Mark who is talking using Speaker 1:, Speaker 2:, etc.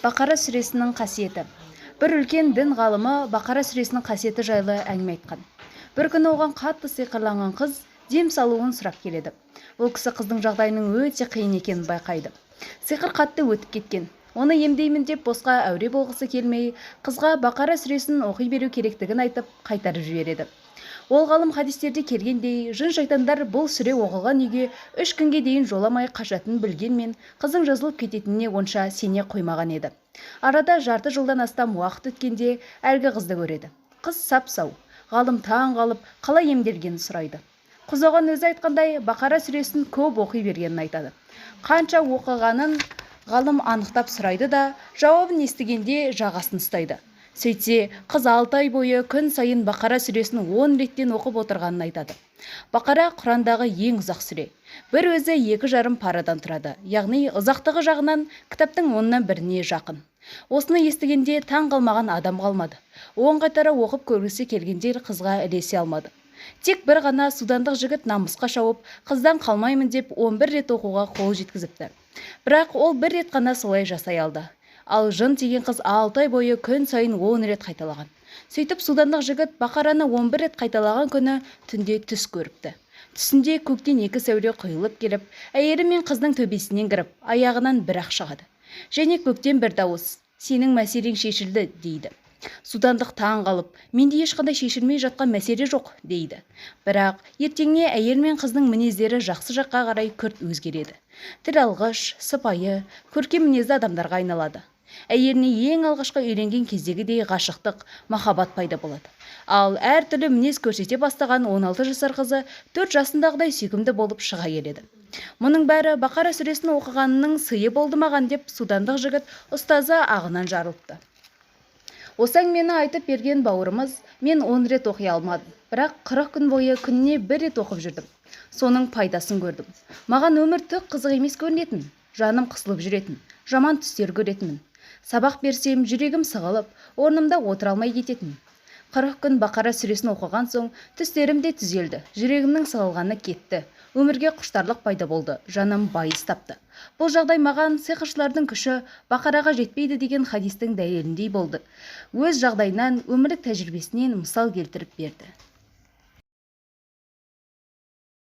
Speaker 1: Бақара сүресінің қасиеті. Бір үлкен дін ғалымы Бақара сүресінің қасиеті жайлы әңгіме айтқан. Бір күні оған қатты сиқырланған қыз дем салуын сұрап келеді. Ол кісі қыздың жағдайының өте қиын екенін байқайды. Сиқыр қатты өтіп кеткен. Оны емдеймін деп босқа әуре болғысы келмей, қызға Бақара сүресін оқи беру керектігін айтып, қайтарып жібереді. Ол ғалым хадистерде келгендей, жын-шайтандар бұл сүре оқылған үйге 3 күнге дейін жоламай қашатынын білгенмен, қыздың жазылып кететініне онша сене қоймаған еді. Арада жарты жылдан астам уақыт өткенде әлгі қызды көреді. Қыз сап-сау. Ғалым таң қалып, қалай емделгенін сұрайды. Қыз оған өзі айтқандай, Бақара сүресін көп оқи бергенін айтады. Қанша оқығанын ғалым анықтап сұрайды да, жауабын естігенде жағасын ұстайды. Сөйтсе, қыз 6 ай бойы күн сайын Бақара сүресін 10 реттен оқып отырғанын айтады. Бақара — Құрандағы ең ұзақ сүре. Бір өзі 2,5 парадан тұрады, яғни ұзақтығы жағынан кітаптың оннан біріне жақын. Осыны естігенде таң қалмаған адам қалмады. 10 қайтара оқып көргісі келгендер қызға ілесе алмады. Тек бір ғана судандық жігіт намысқа шауып, қыздан қалмаймын деп 11 рет оқуға қол жеткізіпті. Бірақ ол бір рет қана солай жасай алды. Ал жын тиген қыз 6 ай бойы күн сайын 10 рет қайталаған. Сөйтіп, судандық жігіт Бақараны 11 рет қайталаған күні түнде түс көріпті. Түсінде көктен екі сәуле құйылып келіп, әйелі мен қыздың төбесінен кіріп, аяғынан бір-ақ шығады. Және көктен бір дауыс: «Сенің мәселең шешілді», — дейді. Судандық таң қалып: «Менде ешқандай шешілмей жатқан мәселе жоқ», — дейді. Бірақ ертеңіне әйел мен қыздың мінездері жақсы жаққа қарай күрт өзгереді. Тіл алғыш, сыпайы, көркем мінезді адамдарға айналады. Әйеліне ең алғашқы үйленген кездегідей ғашықтық, махаббат пайда болады. Ал әртүрлі мінез көрсете бастаған 16 жасар қызы 4 жасындағыдай сүйкімді болып шыға келеді. «Мұның бәрі Бақара сүресін оқығанның сыйы болды маған», — деп судандық жігіт ұстазы ағынан жарылыпты. Осы әңгімені айтып берген бауырымыз: «Мен 10 рет оқи алмадым, бірақ 40 күн бойы күніне бір рет оқып жүрдім, соның пайдасын көрдім. Маған өмір түк қызық емес көрінетін, жаным қысылып жүретін, жаман түстер көретінмін. Сабақ берсем, жүрегім сығылып, орнымда отыра алмай кететін. 40 күн Бақара сүресін оқыған соң түстерім де түзелді, жүрегімнің сығылғаны кетті, өмірге құштарлық пайда болды, жаным байыз тапты. Бұл жағдай маған сиқыршылардың күші Бақараға жетпейді деген хадистің дәлеліндей болды». Өз жағдайынан, өмірлік тәжірибесінен мысал келтіріп берді.